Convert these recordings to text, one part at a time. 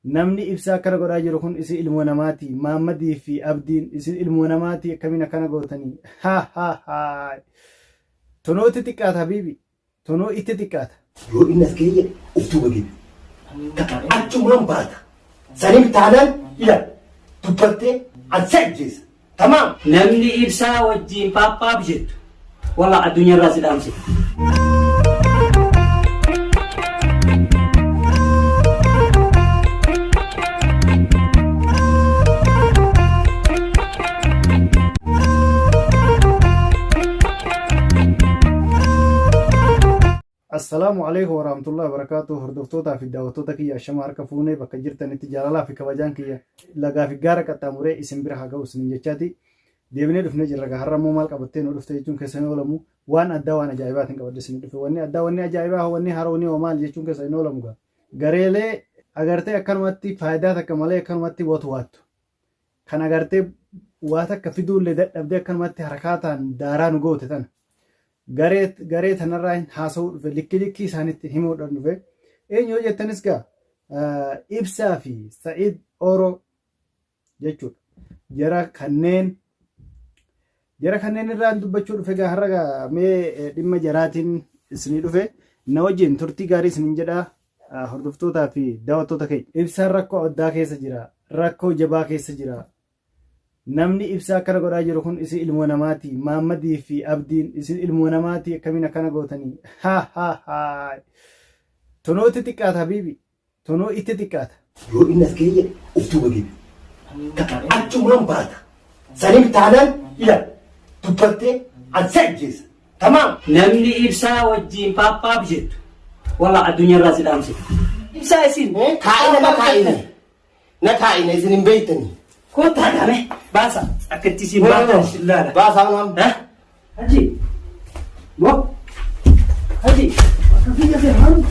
Namni ibsaa akkana godhaa jiru kun isin ilmoo namaati. Maammadii fi Abdiin isin ilmoo namaati akkamiin akkana gootanii. Ha ha ha. Tunuu itti xiqqaata habiibi. Tunuu itti xiqqaata. Yoo inni as ga'e jedhe of duuba deebi'u. Achumaan baata. Saniif taanaan ila dubbattee an si ajjeesa. Tamaam. Namni ibsaa wajjiin paappaap jettu wallah addunyaarraa si dhaamsite. Assalaamu alaikum warahmatullahi wabarakatuh. Hordoftootaa fi daawwattoota kiyya ashama harka fuunee bakka jirtanitti jaalalaa fi kabajaan kiyya lagaa fi gaara qaxxaamuree isin bira haa ga'u isinin jechaati. Deebinee dhufnee jirra gaa har'a immoo maal qabattee nu dhufte jechuun keessa hin oolamu. Waan addaa waan ajaa'ibaatiin qabadhe isin dhufe. Wanni addaa wanni ajaa'ibaa wanni haroonii hoo maal jechuun keessa hin oolamu gaa. Gareelee agartee akkanumatti faayidaa takka malee akkanumatti watwaattu. Kan agartee waa takka fiduullee dadhabdee akkanumatti harakaataan daaraa nu goote tana. Garee garee tanarraa hin haasa'uu dhufe likki likkii isaanitti himuudhaan dhufe. Eenyu yoo jettanis gaa Ibsaa fi Sa'iid Ooroo jechuudha. Jara kanneen jara kanneen irraan dubbachuu dhufe gaa har'a gaa mee dhimma jaraatiin isinii dhufe na wajjin turtii gaarii isinin jedhaa. Hordoftootaa fi daawwattoota keenya. Ibsaan rakkoo addaa keessa jira. Rakkoo jabaa keessa jira. Namni ibsaa akkana godhaa jiru kun isin ilmoo namaati. Maammadii fi Abdiin isin ilmoo namaati akkamiin akkana gootanii. Ha ha ha. Tunuu itti xiqqaata habiibi. Tunuu itti xiqqaata. Yoo inni as ga'e jedhe of duuba deebi'u. Achumaan baata. Saniif taanaan ila dubbattee an si ajjeesa. Tamaam. Namni ibsaa wajjiin paappaap jettu wallah addunyaarraa si dhaamsite. Ibsaa isin. Kaa'ina na kaa'ina. Na kaa'ina isin hin beektanii. Kottaa gaame baasa akka itti isin baatan isin laala. Baasaa maam. Ha? Haji. Mo. Haji. Akka biyya kee haru.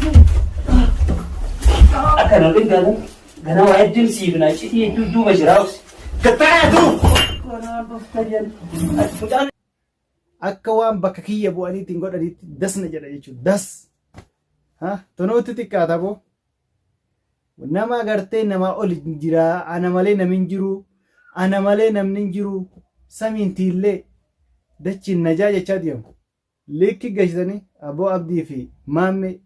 Akka namni gana gana waa hedduun siif na citii hedduu duuba jira obsi. Gattaa'aa tuu. Kanaan dhufta jedhu. Mucaan Akka waan bakka kiyya bu'aniitiin godhaniitti das na jedha jechuudha. Das. Ha? Tunuutti xiqqaata boo. Nama agartee namaa ol jira. Ana malee namni hin jiru. Ana malee namni hin jiru. Samiin tiillee dachiin najaa jechaa deemu. Liikki gashitanii aboo abdii fi maammee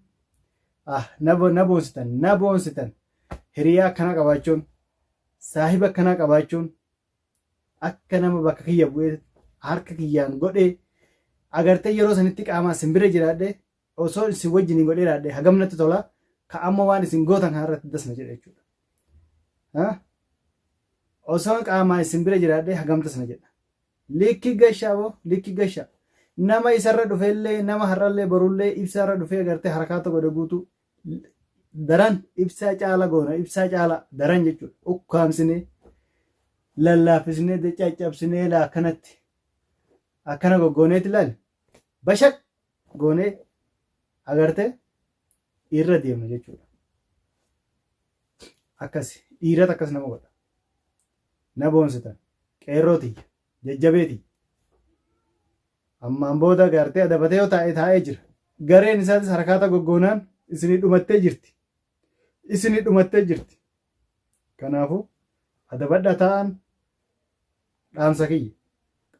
ah na boonsitan na boonsitan hiriyaa akkanaa qabaachuun saahiba akkanaa qabaachuun akka nama bakka kiyya bu'ee harka kiyyaan godhee agartee yeroo sanitti qaamaa isin bira jiraadhe osoo isin wajjin hin godhee jiraadhe hagam natti tola ka amma waan isin gootan kana irratti das na jedha jechuudha. Osoo qaamaa isin bira jiraadhe hagam das na jedha. Likki gashaa boo likki gashaa. Nama isarra dhufellee nama har'allee borullee ibsaarra dhufee agartee harakaata godhe guutuu daran ibsaa caala goona ibsaa caala daran jechuudha ukkaamsinee lallaaffisnee caccabsinee laa akkanatti akkana goggooneeti laali bashaq goonee agartee irra deemna jechuudha. Akkas dhiirata akkas nama godha. Na boonsitan qeerroo tiyya jajjabee tiyya. Ammaan booda gartee adabatee yoo taa'e taa'ee jira. Gareen isaatis harakaata goggoonaan isinii dhumattee jirti. Isinii dhumattee jirti. Kanaafuu adabadha taa'an dhaamsa kiyya.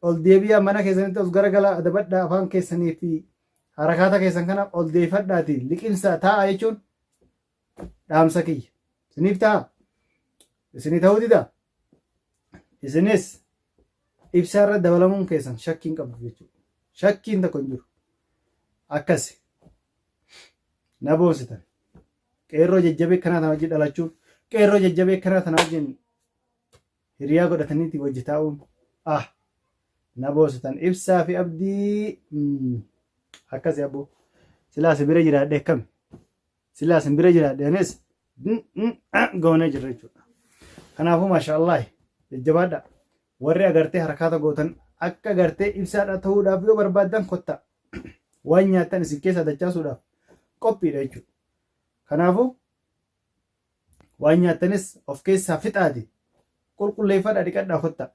Ol deebi'aa mana keessanitti os garagalaa adabadhaa afaan keessanii fi harakaata keessan kana ol deeffadhaati liqimsaa taa'a jechuun dhaamsa kiyya. Isiniif ta'a. Isinii ta'uu dida. Isinis ibsaa irra dabalamuun keessan shakkii hin qabdu jechuudha. Shakkiin tokko hin jiru. Akkasi. Na boonsitan. Qeerroo jajjabee kanaa tana wajjin dhalachuun, qeerroo jajjabee kanaa tana wajjin hiriyaa godhataniiti wajji taa'uun ah na boonsitan. Ibsaa fi abdii akkasi abboo. Silaa si bira jiraadhee akkami? Silaa isin bira jiraadhe anis goonee jirra jechuudha. Kanaafuu maashaallahi jajjabaadha. Warri agartee harakaata gootan akka agartee ibsaadha ta'uudhaaf yoo barbaaddan kottaa. Waan nyaattan isin keessaa dachaasuudhaaf qophiidha jechuudha. Kanaafuu waan nyaattanis of keessaa fixaati qulqulleeffadha dhiqadhaa kottaa.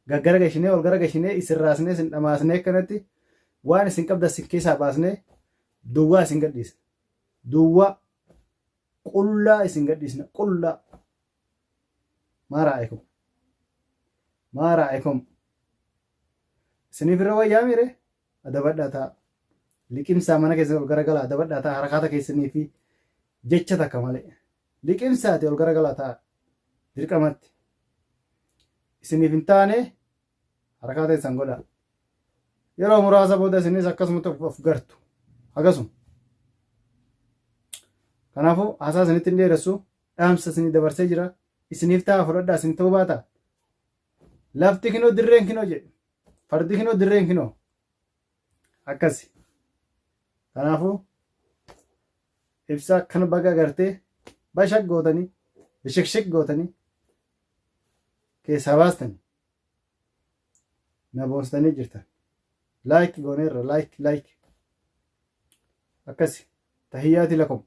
Gaggara gashinee ol gara gashinee isin raasnee isin dhamaasnee akkanatti waan isin qabdan isin keessaa baasnee duwwaa isin gadhiisna. Duwwaa. Qullaa isin gadhiisna qullaa. Maa ra'ayikum. Maa ra'ayikum. Isiniif irra wayyaa miire adabadhaa ta'a. Liqimsaa mana keessan ol garagalaa adabadhaa ta'a harakaata keessanii fi jecha takka malee. Liqimsaati ol garagalaa ta'a. Dirqamatti. Isiniif hin taane harakaa teessan godhaa. Yeroo muraasa booda isinis akkasumatti of gartu. Akkasuma. Kanaafuu haasaa isinitti hin dheeressu. Dhaamsa isinii dabarsee jira. Isiniif ta'a fudhadhaa isin ta'uu baata. Lafti kinoo dirreen kinoo jedhe. Fardi kinoo dirreen kinoo. Akkasi. Kanaafuu ibsaa akkana baga agartee bashaq gootanii bishikshik gootanii keessaa baastanii na boonsitanii jirtan. Like gooneerra like like. Akkasi. Tahiyyaati lakum.